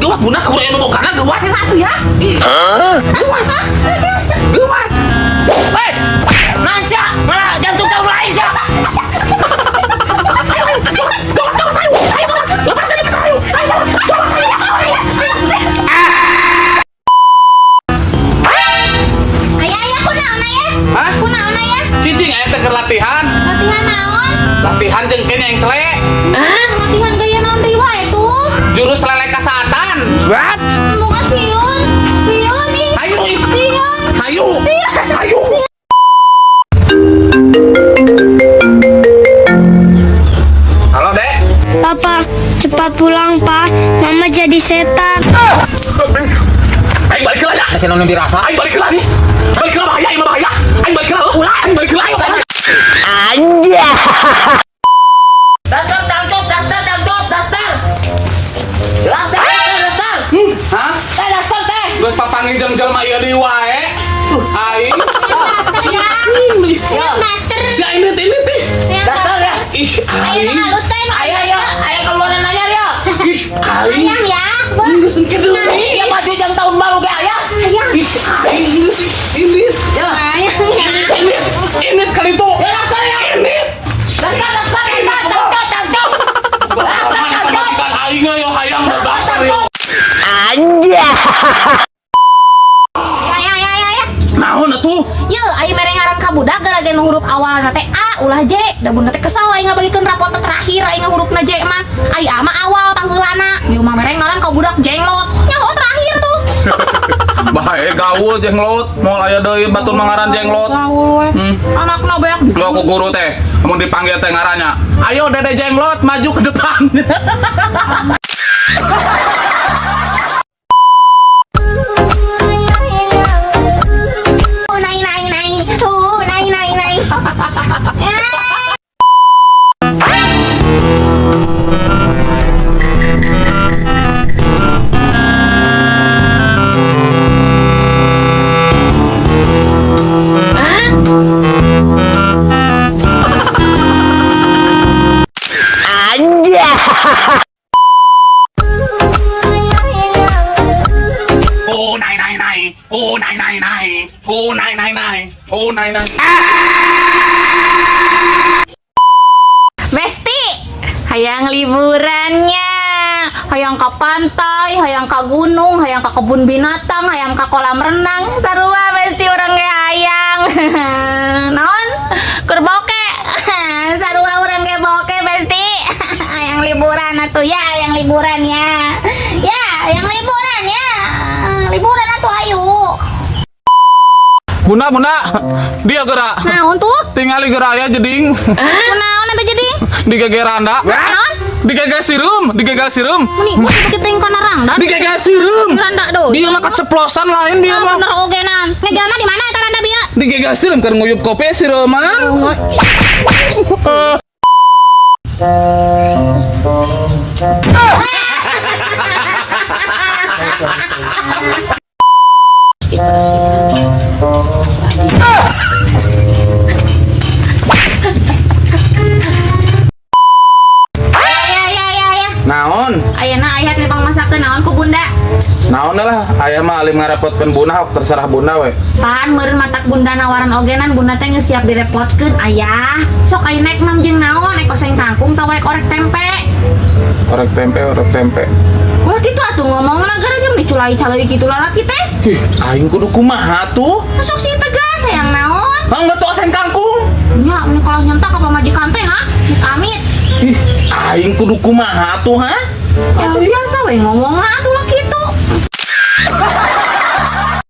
Geuwat bunda kabur aya nu bogana geuwat. Enak tuh ya. Geuwat. Geuwat. Hei, naon sia? Malah jantung tahun lain sia. Ayo, ayo, geuwat, geuwat, geuwat, ayo. Ayo, geuwat. Lepaskan, lepaskan, ayo. Ayo, geuwat, geuwat, ayo, ayo, ayo. Ayah, ayah, kunaon ayah? Hah? Kunaon ayah? Cicing aya teh keur latihan. Latihan naon? Latihan jeung kenya yang cele. Latihan gaya naon deui wae tuh? Jurus lele kasatan. What? Muka sieun. Sieun ih. Hayu. Sieun. Hayu. Hayu. Halo, Dek. Papa, cepat pulang, Pa. Mama jadi setan. Aing balik lah ya. Nasi nu dirasa. Aing balik lah nih. Balik lah bahaya, aing mah bahaya. Aing balik lah, ulah, aing balik lah. Daster tangkap, daster tangkap, daster. Daster, daster. Hah? Teh daster teh. Geus papanggih jeung jelema ieu deui wae. Aing. Ya. Master. Si aing teh ini teh. Daster ya. Ih, Ayo aing. halus teh. Ayo ayo, ayo keluaran aja ya. Ih, aing. Ayang ya. Geus engke deui. Iya baju jang tahun baru ge aya. Ayang. Ih, aing geus ini. Ya. Ayang ya. Ini, ini kali itu. Ya daster ya. Ini. Daster, daster, daster, tangkap, tangkap. Bukan aing yo hayang daftar yo. Ayah, ayah, ayah, ayah. Naon atuh? Ye, aing mere ngaran ka budak gara-gara nu huruf awalna teh A ulah J. Da bunda teh kesel aing ngabagikeun rapot terakhir aing hurufna J mah. Ai A mah awal pangheulana. Ieu mah mere ngaran ka budak jenglot. Nyaho terakhir tuh. Bae gaul jenglot, moal aya deui batur mangaran jenglot. Gaul we. Anakna beak. Lo ku guru teh, mun dipanggil teh ngarannya. Ayo Dede Jenglot maju ke depan. Oh, nai nai nai. Oh, nai nai nai. Oh nai nai nai, oh nai nai nai, oh nai nai nai, oh nai nai. Besti, hayang liburannya, hayang ke pantai, hayang ke gunung, hayang ke kebun binatang, hayang ke kolam renang, sarua besti orang ge hayang. Naon? Keur boke. Sarua urang ge boke besti. Hayang liburan atuh ya, hayang liburan ya. Ya, hayang liburan ya. Liburan atuh ayo. Bunda, bunda, dia gerak. Naon tuh? Tingali gerak ya jeding. Naon eta jadi? Digegeranda. Naon? Digeger sireum, digeger sireum. Meni gua begitu yang kana rangda. Digeger sireum. Randa do. Dia mah keceplosan lain dia Ah, mah. bener oge nan. Ngegelna di mana eta randa bieu? Digeger sireum keur nguyup kopi sireuman. Ya ya ya ya. Naon? Ayeuna aya di pangmasakeun naon ku bunda? Naon lah, aya mah alim ngarepotkeun bunda, hok terserah bunda we. Pan meureun matak bunda nawaran ogenan bunda teh geus siap direpotkeun ayah. Sok ayeuna ek mam jeung naon? Ek oseng kangkung tawa ek orek tempe. Orek tempe, orek tempe. Ulah kitu atuh ngomongna gara jeung diculai calai kitu lalaki teh. Ih, aing kudu kumaha tuh? Sok sing tegas hayang naon? Ah, enggak tuh oseng kangkung. Nya mun kalah nyentak ka pamajikan teh ha? Amit. Ih, aing kudu kumaha tuh, ha? Ya biasa we ngomongna atuh lah kitu.